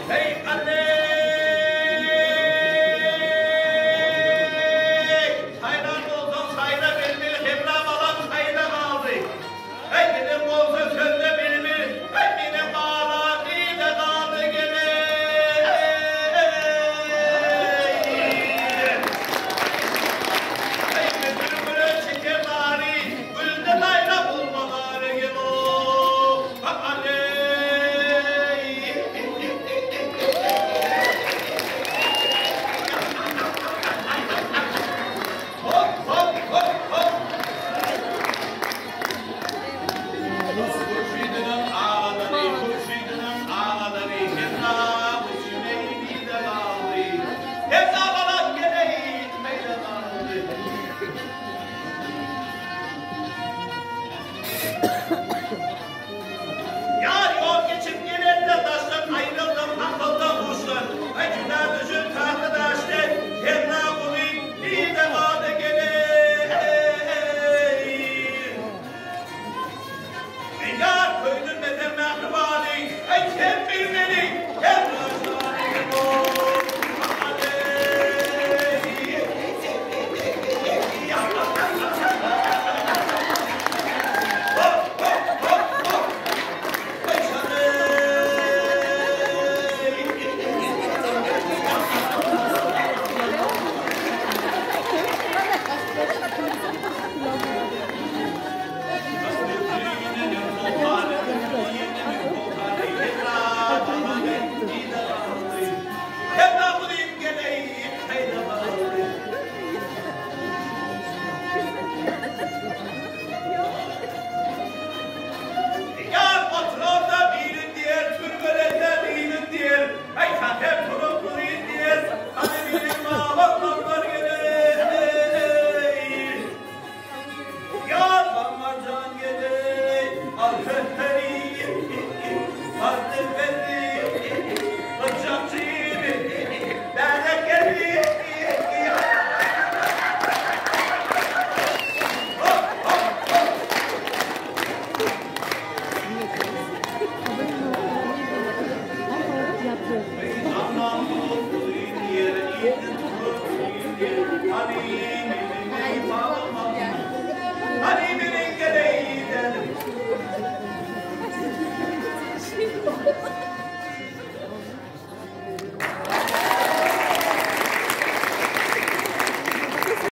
Heý, Alleý! Haýran bolsaň, saýra bilbil, Hemra balam haýra galdy. Heý, giden bolsa sözle bilbil, Heý, meniň balam nirde galdy geleý? Heý, bülbül güle çeker zary, Gülde laýla bolmazary gel-ow, Alleý! Hop, hop, hop, hop! Hurşydynyň agalary, Hurşydynyň agalary, Hemra bu jümeý nirde galdy? Hemra balam geleý, kaýda galdy? Ýar ýol geçip gelende daşdan aýryldym akyldan huşdan. Aý juda düşüp tatly daşdan, Hemra guly nirde galdy geleý? Ýar köýdürmesem mähribany, Aý sen bilmeli, Hemra jany Ýar oturar-da birin diýer, Türmelende birin diýer, Aý, säher turup birin diýer, Hany birin babanlar geler-eý. Ýar Mammarjan geler-eý, Al höhheri, Gardy berdi, Gypjakçy, Bärekeli. Hop, hop, hop.